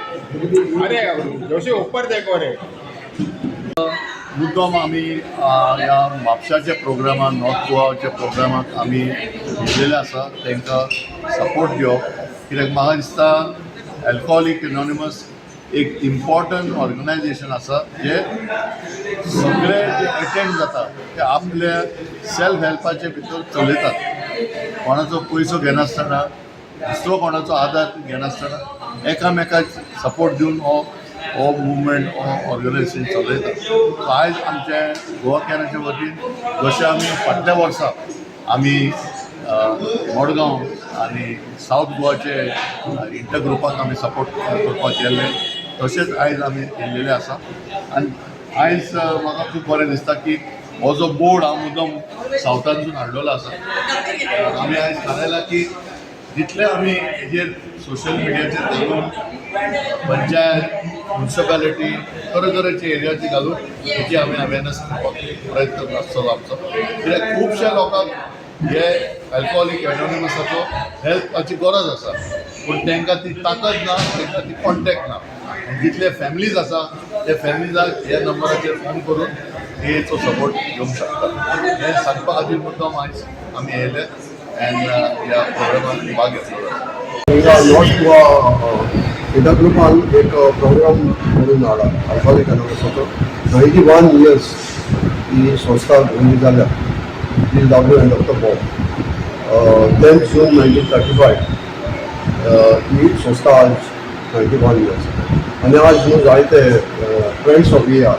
अरे जोशी, ऊपर देखो रे. मुद्दम आमी ह्या म्हापशाच्या प्रोग्रामाक, नॉर्थ गोवाच्या प्रोग्रामाक आमी येयलेले आसा, तांकां सपोर्ट दिवप, कित्याक म्हाका दिसता अल्कोहोलीक एनॉनिमस एक इम्पॉर्टंट ऑर्गनायझेशन आसा, जे सगळे जे अटेंड जाता ते आपल्या सेल्फ हेल्पाचे भितर चलयतात. कोणाचो पयसो घेनासतना, दुसरो कोणाचो आदार घेनासतना, एकामेकाक सपोर्ट दिवन हो हो मुवमेंट, हो ऑर्गनायझेशन चलयता. सो आयज आमचे गोवा कॅनाच्या वतीन, जशें आमी फाटल्या वर्सा आमी मडगांव आनी सावथ गोवाचे इंटर ग्रुपाक आमी सपोर्ट करपाक गेल्ले, तशेंच आयज आमी येयलेले आसा. आनी आयज म्हाका खूब बरें दिसता की हो जो बोर्ड हांव मुद्दम सावथानसून हाडलेलो आसा. आमी आयज थारायलां की जितले आमी हेजेर सोशल मिडियाचेर घालून, पंचायत, म्युन्सिपालिटी, तरेतरेचे एरियाचे घालून हेची आमी अवेरनस दिवपाक प्रयत्न आसतलो आमचो, कित्याक खुबश्या लोकांक हे अल्कोहोलीक एनोनिमसाचो हेल्पाची गरज आसा, पूण तांकां ती ताकद ना, तांकां ती कॉन्टेक्ट ना. आनी जितले फॅमिलीज आसा, ते फॅमिलीजाक ह्या नंबराचेर फोन करून हेचो सपोर्ट घेवंक शकता, हें सांगपा खातीर मुद्दम आयज आमी येयले अँड ह्या प्रोग्रामान भाग घेतलो. हिंगा नॉर्थ गोवा इंटर ग्रुपान एक प्रोग्राम करून हाडला अल्कोहोलीक एनॉनिमसाचो. 91 इयर्स ही संस्था घडली जाल्या. Till W end of the bomb 10 June 1935 ही संस्था आज 91 इयर्स. आनी आज न्हू जायते फ्रेंड्स ऑफ ए आहा,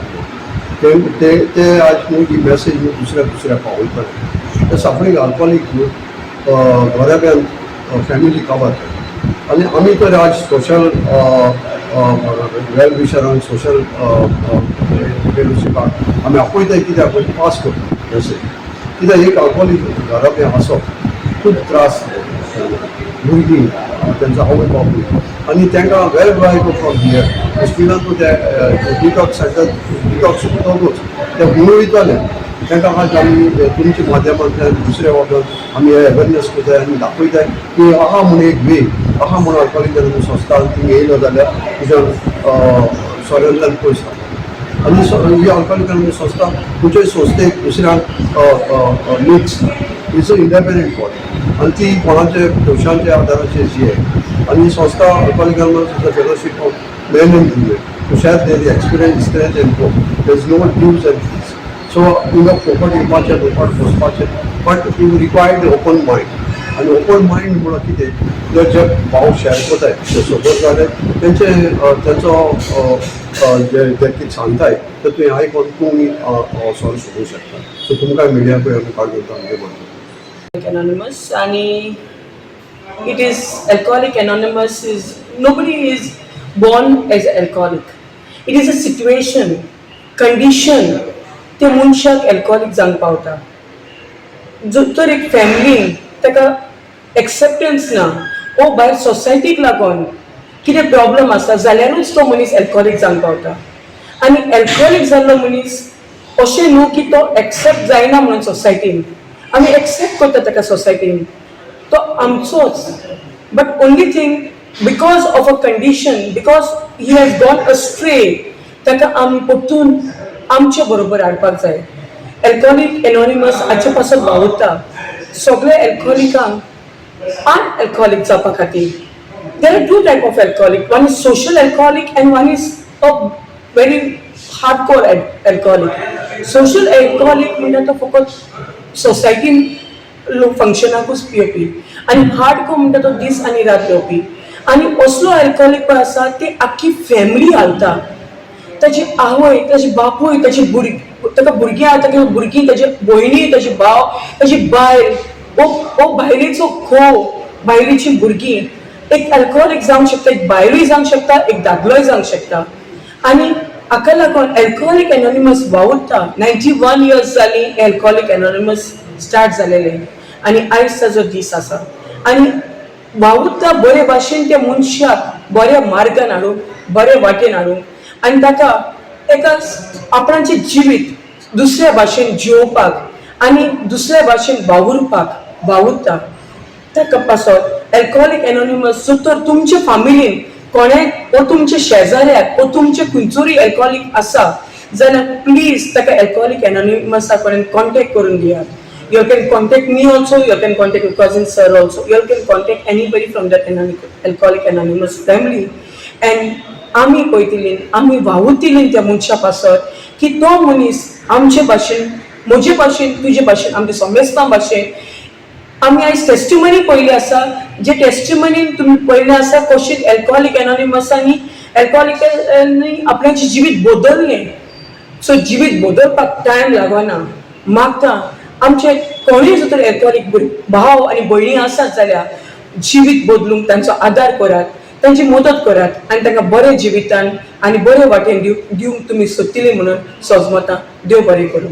ते ते ते आज न्हू ही मॅसेज न्हू दुसऱ्या दुसऱ्या पावयतले. ते सफरींग अल्कोहोलीक न्हू घराब्यान फॅमिली काबार. आनी आमी तर आज सोशल वेल विशरांक, सोशल फेलोशिपाक आमी आपयताय, कित्याक पळय पास करता मॅसेज, कित्याक एक अल्कोहोलीक घराब्यां आसप खूब त्रास. भुरगीं, तेंचो आवय बापूय आनी तांकां where do I go from here? हॉस्पिटलांतूय ते डिटॉक्स सेंटर, डिटॉक्स सुटतकूच ते म्हणून वयताले. तांकां आज आमी तुमच्या माध्यमांतल्यान दुसऱ्या वाटेन आमी अवेरनेस करताय आनी दाखयताय की आहा म्हूण एक वे आहा म्हूण अल्कोहोलीक संस्था. थिंग येयलो जाल्यार तुज्यान सोऱ्यांतल्यान पयस रावता. आनी ही अल्कोहोलीक संस्था खंयच्याय संस्थेक दुसऱ्यांक mix, it's a independent body आनी ती कोणाचे पयशांच्या आदाराचेर जी आहे. आनी ही संस्था Alcoholic Anonymous is a fellowship of men and women to share their experience, strength and hope. There is no dues and fees. So हिंगा फोकट येवपाचें, फुकट बसपाचें, but you required open mind. आनी ओपन मायंड म्हणून कितें, जर जे भाव शेअर करताय ते सोबत जाल्यार तेंचे तेंचो अ, अ, जे जे कितें सांगताय ते तुवें आयकोन तूं सोरो सोदूंक शकता. सो तुमकां मिडियाकूय आमी काडून आमचें म्हणटा. Anonymous आणि it is Alcoholic Anonymous is, nobody is born as an alcoholic. It is a situation, condition ते मनशाक अल्कोहोलीक जावंक पावता. जर तर एक फॅमिलीन ताका एक्सेप्टन्स ना ओ भायर सोसायटीक लागून कितें प्रॉब्लम आसा जाल्यारूच तो मनीस अल्कोहोलीक जावंक पावता. आनी अल्कोहोलीक जाल्लो मनीस अशें न्हू की तो एक्सेप्ट जायना म्हणून सोसायटीन. आमी एक्सेप्ट करता ताका सोसायटीन, तो आमचोच, but only thing, because of a condition, because he has gone astray, ताका आमी परतून आमचे बरोबर हाडपाक जाय. अल्कोहोलीक एनॉनिमस हाचे पासत वावुरता सगळे अल्कोहोलिकांक अनअल्कोहोलीक जावपा खातीर. There are two type of alcoholic. One is social alcoholic and one is a very hardcore alcoholic. Social alcoholic म्हणटा तो फकत सोसायटीन लोक फंक्शनाकूच पिवपी आनी हार्डकोर म्हणटा तो दीस आनी रात पिवपी. आनी असलो अल्कोहोलीक पळय आसा, ती आख्खी फॅमिली हालता. ताची आवय, ताची बापूय, ताची भुरगीं, ताका भुरगीं आहा, ताका भुरगीं, ताची भयणी, ताची भाव, ताची बायल ओ ओ बायलेचो घोव, बायलेची भुरगीं. एक अल्कोहोलीक जावंक शकता, एक बायलूय जावंक शकता, एक दादलोय जावंक शकता. आनी हाका लागून अल्कोहोलीक एनॉनिमस वावुरता. 91 इयर्स जालीं अल्कोहोलीक एनॉनिमस स्टार्ट जालेलें आनी आयज ताजो दीस आसा. आनी वावुरता बरे भाशेन त्या मनशाक बऱ्या मार्गान हाडूंक, बरे वाटेन हाडूंक आनी ताका एका आपणाचें जिवीत दुसऱ्या भाशेन जियोवपाक आनी दुसऱ्या भाशेन वावुरपाक वावुरता. ताका पासत अल्कोहोलीक एनॉनिमस, जर तर तुमच्या फामिलीन कोणें ओ तुमच्या शेजाऱ्याक ओ तुमचे खंयचोरी अल्कोहोलीक आसा जाल्यार प्लीज ताका अल्कोहोलीक एनॉनिमसा कडेन कॉन्टेक्ट करून दियात. You can contact me also, you can contact your cousin sir also, you can contact anybody from that Alcoholic Anonymous family. And आमी पळयतलीं, आमी वावुरतलीं त्या मनशा पासत की तो मनीस आमचे भाशेन, म्हजे भाशेन, तुजे भाशेन, आमच्या समेस्तां भाशेन. आमी आयज टेस्टिमनी पळयली आसा, जे टेस्टिमनीन तुमी पळयलें आसा कशें अल्कोहोलीक एनॉनिमसांनी अल्कोहोलिकांनी आपल्याचें जिवीत बदललें. सो जिवीत बदलपाक टायम लागना. मागता, आमचे कोणूय जर तर अल्कोहोलीक भाव आनी भयणी आसात जाल्यार जिवीत बदलूंक तांचो आदार करात, तांची मदत करात आनी तांकां बरें जिवितान आनी बरे वाटेन दिवंक तुमी सोदतली म्हणून सोजमतां. देव बरें करूं.